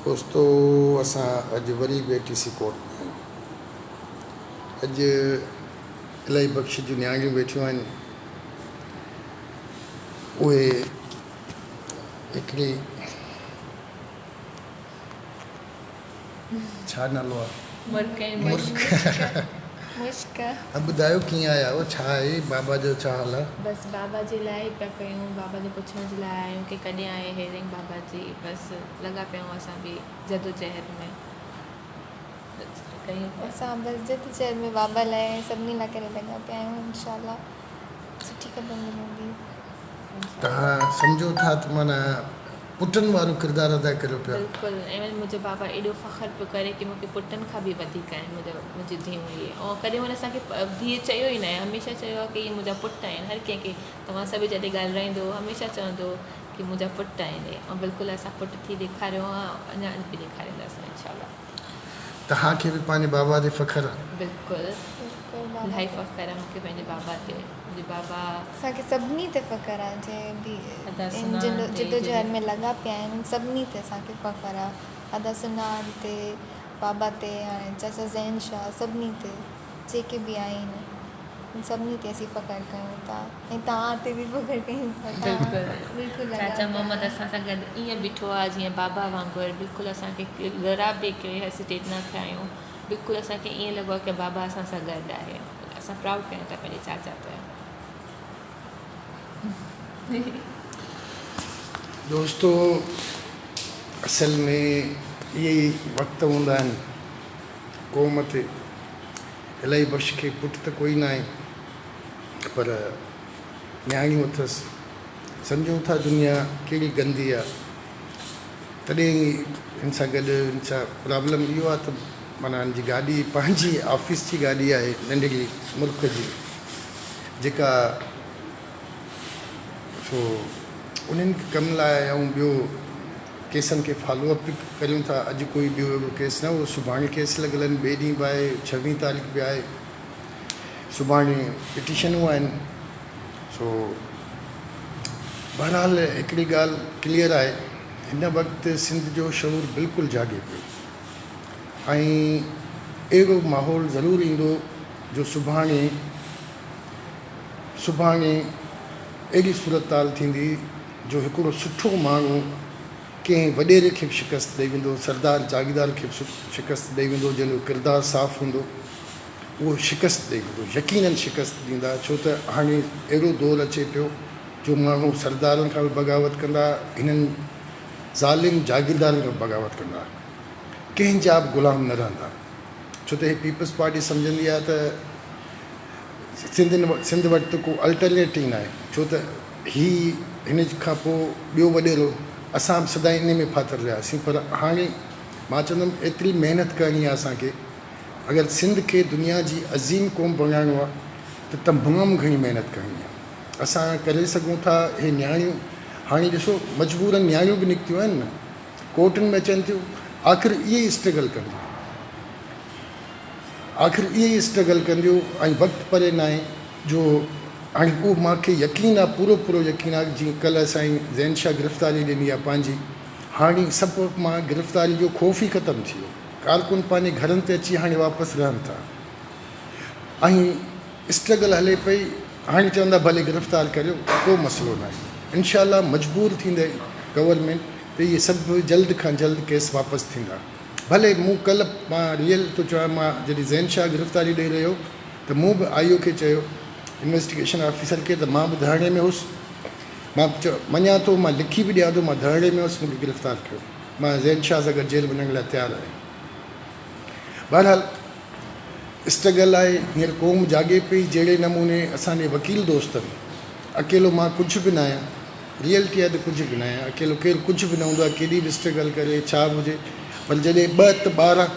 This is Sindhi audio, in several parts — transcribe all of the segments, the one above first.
دوستو اسان اڄ وري به اي ٽي سي ڪورٽ ۾ آهيون. اڄ الاهي بخش جون نياڻيون ويٺيون آهن. اهي هڪڙي ڇا نالو آ؟ مرڪ ۽ مشڪ. مشڪ. ها ٻڌايو ڪيئن آيا آهيو ڇا آهي بابا جو ڇا حال آ؟ بس بابا جي لاء ئي پيا ڪيون بابا جو پڇڻ جي لاء آيا آهيون ڪي ڪڏهن آهي هيئرنگ بابا جي بس لڳا پيا آهيون اسان به جدوجهد ۾ بس ڪيون پيا. اسان بس جدوجهد ۾ بابا لاء ۽ سڀني لاء ڪري لڳا پيا آهيون انشاء الله سٺي خبر ملندي. توهان سمجهو ٿا ته معنيٰ پٽن وارو ڪردار ادا ڪريو پيا. بلڪل ايون منهنجو بابا ايڏو فخر پيو ڪري ڪي مونکي پٽن کان به وڌيڪ آهن منهنجا منهنجي ڌيئون اهي ۽ ڪڏهن هن اسان کي ڌيء چيو ئي ناهي هميشه چيو آهي ڪي اهي منهنجا پٽ آهن هر ڪنهن کي توهان سان به جڏهن ڳالهرائيندو هو هميشه چوندو هو ڪي منهنجا پٽ آهن اهي ۽ بلڪل اسان پٽ ٿي ڏيکاريو آهي اڃا به ڏيکارينداسين انشاء الله. توهان کي به پنهنجي بابا تي فخر آهي. بلڪل بلڪل بابا الاهي تي. فخر آهي مونکي پنهنجي بابا تي منهنجي بابا. اسان کي سڀني تي فخر آهي جنهن به ادا ان سنان تي جدوجهد جن ۾ لڳا پيا آهن سڀني تي اسان کي فخر آهي ادا سنان تي بابا تي هاڻي چاچا زين شاهه سڀني تي جيڪي به آهن ان سڀني تي اسين فخر ڪيون ٿا ۽ توهان تي به فخر ڪيون ٿا توهان بلڪل بلڪل لڳا چاچا پيا محمد آهيو. اسان سان گڏ ائين بيٺو آهي جيئن بابا وانگر بلڪل اسان کي ذرا به هيسيٽيٽ نه ٿيا آهيون بلڪل اسان کي ائين لڳو آهي ڪه بابا اسان سان گڏ آهي اسان پرائوڊ ڪيون ٿا پنهنجي چاچا تي. دوستو اصل ۾ اهي ئي وقت هوندا آهن قوم تي الاهي بخش کي پٽ ته ڪوئي ناهي پر نياڻيون اٿس سمجهو ٿا دنيا ڪهڙي گندي آ تڏهن ئي هن سان گڏ هن سان پرابلم اهو آ ته معنيٰ هن جي گاڏي پنهنجي آفيس جي گاڏي آهي ننڍڙي ملڪ جي جيڪا سو انهن ڪم لاء ۽ ٻيو ڪيسن کي فالو اپ به ڪريون ٿا اڄ ڪوئي ٻيو اهڙو ڪيس نه هو سڀاڻي ڪيس لڳل آهن ٻئي ڏينهن به آهي ڇويهين تاريخ به آهي سڀاڻي پٽيشنون آهن سو بهرحال هڪڙي ڳالهه ڪليئر آهي هن وقت سنڌ جو شعور بلڪل جاڳي پيو ۽ اهڙو ماحول ضرور ايندو جو سڀاڻي سڀاڻي اهڙي صورتحال ٿيندي جو هڪڙو سٺو ماڻهو ڪنهن وڏيري کي به شڪست ڏئي ويندو، سردار جاگيردار کي به شڪست ڏئي ويندو، جنهن جو ڪردار صاف هوندو اهو شڪست ڏئي ويندو، يقينن شڪست ڏيندا، ڇو ته هاڻي اهڙو دور اچي پيو جو ماڻهو سردارن کان به بغاوت ڪندا، هنن ظالم جاگيردارن کان به بغاوت ڪندا، ڪنهن جا به غلام نه رهندا، ڇو ته هي پيپلز پارٽي سمجهندي آهي ته سنڌين سنڌ وٽ ته ڪو الٽرنيٽ ئي ناهي، ڇو ته هي هن کان پوء ٻيو وڏيرو اسان به سدائين انهي ۾ ڦاٿل رهياسين پر هاڻي مان چوندم ايتري محنت ڪرڻي آهي اسان کي اگر سنڌ کي دنيا جي عظيم قوم بڻائڻو آهي ته تمام گهڻي محنت ڪرڻي آهي اسان ڪري سگهون ٿا هي نياڻيون هاڻي ڏسو مجبورن نياڻيون به نڪتيون آهن نه ڪورٽن ۾ اچن ٿيون آخر اهي ئي اسٽرگل ڪنديون آخر اهي ئي اسٽرگل ڪنديون ۽ وقت پري ناهي جو هاڻي اهو مان کي يقين آ پورو پورو يقين آ جيئن ڪلهه سائين زين شاهه گرفتاري ڏني آ پنهنجي هاڻي سڀ مان گرفتاري جو خوف ئي ختم ٿي ويو ڪارڪن پنهنجي گهرن تي اچي هاڻي واپس رهن ٿا ۽ اسٽرگل هلي پئي هاڻي چوندا ڀلي گرفتار ڪريو ڪو مسئلو ناهي انشاء الله مجبور ٿيندي گورنمينٽ ته اهي سڀ جلد کان جلد ڪيس واپس ٿيندا ڀلي مون ڪلهه مان ريئل ٿو چوان مان جڏهن زين شاهه گرفتاري ڏئي رهيو ته مون به آء او کي چيو انويسٽيگيشن آفيسر کي ته مان به ڌرڻي ۾ هوس مان مڃان ٿو مان لکي به ڏيان ٿو مان ڌرڻي ۾ هوس مون کي گرفتار ڪيو مان زين شاهه سان گڏ جيل وڃڻ لاء تيار آهيان بهرحال اسٽرگل آهي هينئر قوم جاڳي پئي جهڙي نموني اسان جي وڪيل دوستن اڪيلو مان ڪجهه به نه آهيان ريئلٽي آهي ته ڪجهه به نه آهيان اڪيلو ڪير ڪجهه به نه هوندو آهي ڪيڏي به اسٽرگل ڪري ڇا به هجي پر جڏهن ٻه ته 12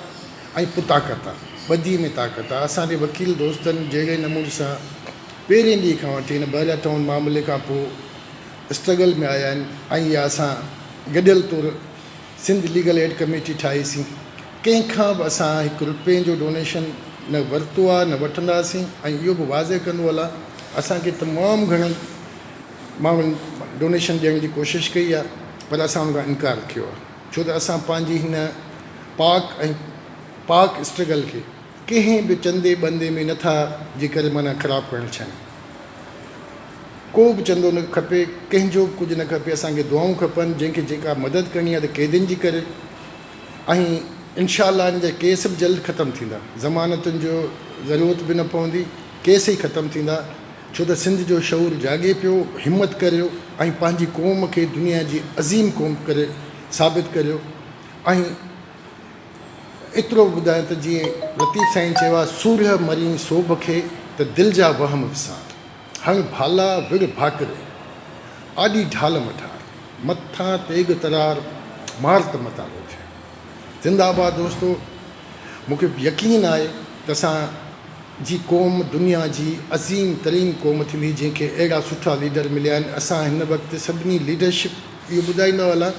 ۽ پوء طاقت آهي ٻڌي ۾ طاقت آهي اسان جي وڪيل دوستن جهڙي نموني سان پهرين ڏينهن کان وٺي هن بحريا ٽائون معاملي کان پوء اسٽرگل ۾ آيا آهن ۽ اها اسان گڏيل طور سنڌ ليگل ايڊ ڪميٽي ٺاهي سين ڪنهن کان به اسان هڪ رپئي جو ڊونيشن نه ورتو آهي نه وٺنداسين ۽ اهو به واضح ڪندو هلان اسان کي تمام گهڻن ماڻهن ڊونيشن ڏيڻ جي ڪوشش ڪئي آهي پر اسان ان کان انڪار ڪيو آهي. ڇو ته اسان پنهنجي هن پاڪ ۽ پاڪ اسٽرگل کي ڪنهن به چندي ٻندي ۾ نه ٿا جي ڪري معنيٰ خراب ڪرڻ چاهيون. ڪو به چندو نه کپي، ڪنهن جو به ڪجهه نه کپي، اسان کي دعائون کپن، جنهن کي جيڪا مدد ڪرڻي آهي ته قيدين جي ڪري ۽ انشاء الله ان جا ڪيس به جلد ختم ٿيندا، ضمانتن جو ضرورت به نه پوندي، ڪيس ئي ختم ٿيندا، ڇو ته سنڌ جو شعور جاڳي پيو، همت ڪريو ۽ پنهنجي قوم کي دنيا جي عظيم قوم ڪري ثابت ڪريو ۽ ايترو به ٻڌايان ته جيئن لطيف سائين چيو آهي، سورهيه مرين سوڀ کي ته دل جا وهم وسار، هڻ ڀالا وڙ ڀاڪري، آڏي ڍال مٺار، مٿان تيغ ترار، مار ته متارو ٿئي. زنده آباد دوستو مون کي يقين آهي ته اسان جي قوم دنيا جي عظيم ترين قوم ٿيندي جنهن کي اهڙا سٺا ليڊر مليا آهن اسان هن وقت سڀني ليڊرشپ اهو ٻڌائيندو هلان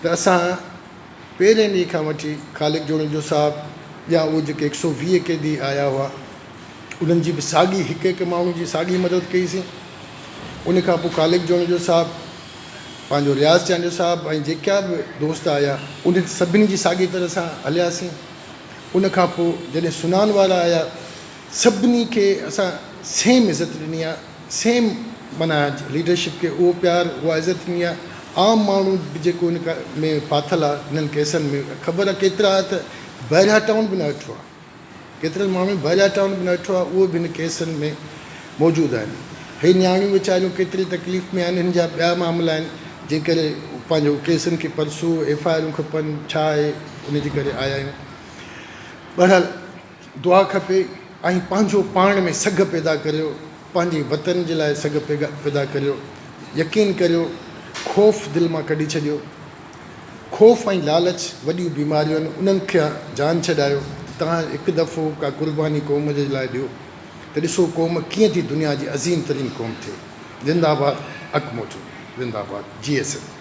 ته اسان پهرين ڏينهن کان وٺي خالق جوڻيجو صاحب يا اهي جيڪي هڪ سو 20 قيدي آيا هئا انهن جي به ساڳي هڪ هڪ ماڻهو جي ساڳي مدد ڪئي سين. ان کان پوء خالق جوڻيجو صاحب، پنهنجو رياض چانڊيو صاحب ۽ جيڪا به دوست آيا انهن سڀني جي ساڳي طرح سان هلياسين. ان کان پوء جڏهن سنان وارا آيا سڀني کي اسان سيم عزت ڏني آ. سيم معنيٰ ليڊرشپ کي اهو پيار اها عزت ڏني آهي عام ماڻهو به جيڪو ان ۾ ڦاٿل آهي انهن ڪيسن ۾ خبر آهي ڪيترا ته بحريا ٽائون به نه ڏٺو آهي ڪيترن ماڻهن بحريا ٽائون به نه ڏٺو آهي اهو به هن ڪيسن ۾ موجود آهن هي نياڻيون ويچاريون ڪيتري تڪليف ۾ آهن هن جا ٻيا معاملا آهن جنهن ڪري پنهنجو ڪيسن کي پرسو ايف I آرون کپن ڇا آهي ان جي ڪري آيا آهيون بهرحال دعا کپي ۽ پنهنجو پاڻ ۾ سگهه پيدا ڪريو، پنهنجي وطن جي لاء سگهه پيدا ڪريو، يقين ڪريو خوف دل مان ڪڍي ڇڏيو، خوف ۽ لالچ وڏيون بيماريون آهن انهن کان جان ڇڏايو، توهان هڪ دفعو ڪا قرباني قوم جي لاء ڏيو ته ڏسو قوم ڪيئن ٿي دنيا جي عظيم ترين قوم ٿئي. زنده آباد حق موجود زنده آباد جي ايس ايم.